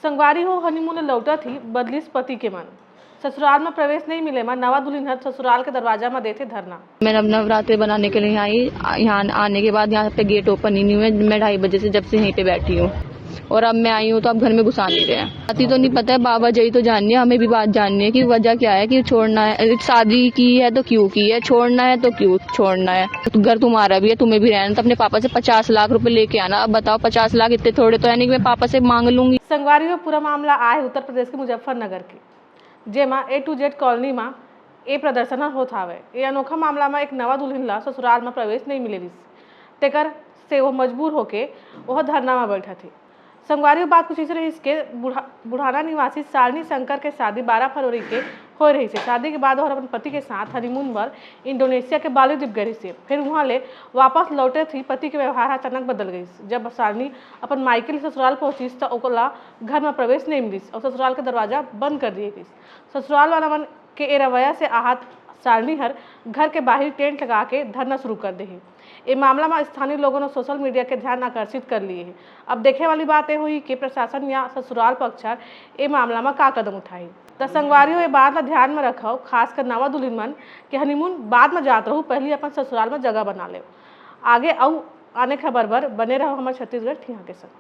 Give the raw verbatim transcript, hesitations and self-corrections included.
संगवारी हो, हनीमून ले लौटत ही बदलिस पति के मन। ससुराल म प्रवेश नहीं मिले म नवा दुल्हिन हर ससुराल के दरवाजा म देथे धरना। मैं नव नवरात्रे बनाने के लिए आई। यहाँ आने के बाद यहाँ पे गेट ओपन ही नहीं हुए। मैं ढाई बजे से जब से यहीं पे बैठी हूँ और अब मैं आई हूँ तो आप घर में घुसा नहीं रहे हैं। पति तो नहीं पता है, बाबा जी तो जाननी है, हमें भी बात जाननी है कि वजह क्या है, कि छोड़ना है, शादी की है तो क्यों की है, छोड़ना है तो क्यों छोड़ना है। तो घर तुम्हारा भी है, तुम्हें भी रहना। तो अपने पापा से पचास लाख रुपए लेके आना। अब बताओ, पचास लाख इतने थोड़े तो है नहीं कि मैं पापा से मांग लूंगी। संगवारी हो, पूरा मामला आए उत्तर प्रदेश के मुजफ्फरनगर के, जेमा ए टू जेड कॉलोनी म ए प्रदर्शन ह होत हावय। ए अनोखा मामला म एक नवा दुल्हिन ला ससुराल म प्रवेश नइ मिले रिहिस, तेकर से वो मजबूर होके ओह धरना म बैठत हे। संगवारी, बात कुछ अइसे रहिस के बुढ़ा-, बुढ़ाना निवासी शालिनी शंकर के शादी बारह फरवरी के होए रहिस हे। शादी के बाद ओहर अपन पति के साथ हनीमून बर इंडोनेशिया के बाली द्वीप गए रहिस हे। फिर उहाँ ले वापस लौटत ही पति के व्यवहार ह अचानक बदल गइस। जब शालिनी अपन मायके ले ससुराल पहुंचिस, त ओला घर म प्रवेश नइ मिलिस अउ ससुराल के दरवाजा बंद कर दिए गइस। ससुराल वाला मन के ए रवैया से आहत शालिनी हर घर के बाहिर टेंट लगा के धरना शुरू कर देहे। ए मामला म स्थानीय लोगन अउ सोशल मीडिया के ध्यान आकर्षित कर लिए हे। अब देखे वाली बात ए होही कि प्रशासन या ससुराल पक्ष हर ए मामला म का कदम उठाही। त संगवारी हो, ए बात ला ध्यान म रखव, खासकर नवा दुल्हिन मन के हनीमून बाद म जात रहू, पहिली अपन ससुराल म जगह बना लेव। आगे अउ आने खबर बर बने रहव हमर छत्तीसगढ़ ठिया के संग।